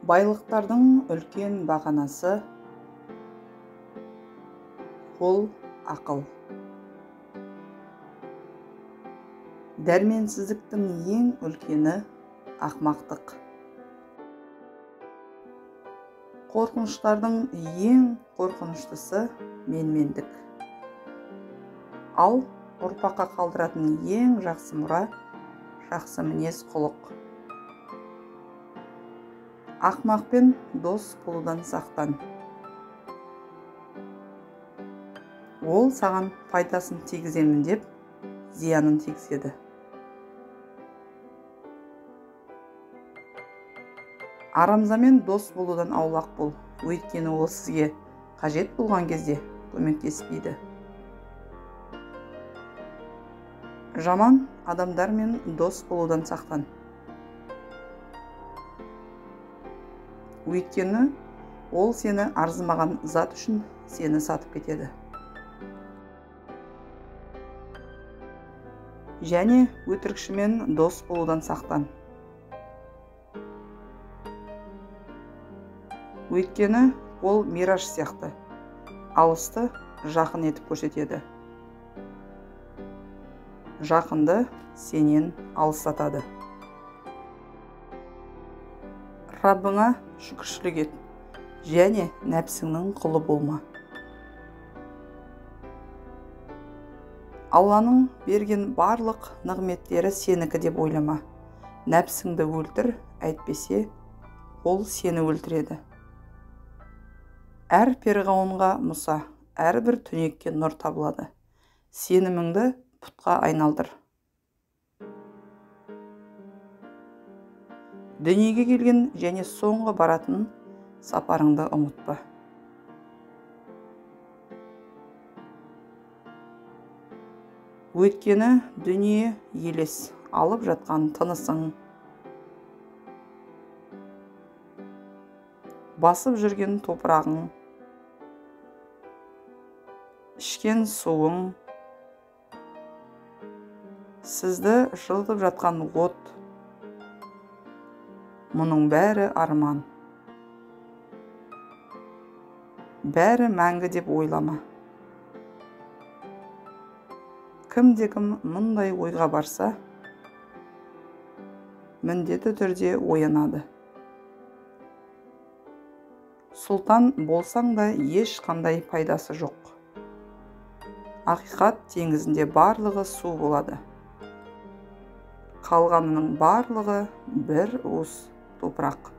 Байлықтардың үлкен бағанасы ол ақыл. Дәрменсіздіктің ең үлкені ақмақтық. Қорқыныштардың ең қорқыныштысы менмендік. Ал ұрпаққа қалдыратын ең жақсы мұра жақсы мінез құлық. Ақмақпен дос болудан сақтан. Ол саған пайдасын тигіземін деп зиянын тигізеді. Арамзамен дос болудан аулақ бол, өйткені ол сізге қажет болған кезде көмектеспейді. Жаман адамдармен дос болудан сақтан. Өйткені ол сені арзымаған зат үшін сені сатып кетеді. Және өтірікшімен дос болудан сақтан. Өйткені ол мираж сияқты, алысты жақын етіп көрсетеді. Жақынды сенен алыстатады. Раббыңа шүкіршілік ет, және нәпсіңнің құлы болма. Алланың берген барлық нығметтері сенікі деп ойлама. Нәпсіңді өлтір, әйтпесе ол сені өлтіреді. Әр перғауынға Мұса, әрбір түнекке нұр табылады. Сеніміңді пұтқа айналдыр. Дүниеге келген және соңғы баратын сапарыңды ұмытпа. Өйткені дүние елес, алып жатқан тынысың, басып жүрген топырағың, ішкен суың, сізді жылытып жатқан от, мұның бәрі арман. Бәрі мәңгі деп ойлама. Кімде-кім мұндай ойға барса, міндетті түрде оянады. Сұлтан болсаң да ешқандай пайдасы жоқ. Ақиқат теңізінде барлығы су болады. Қалғанының барлығы бір уыс топырақ.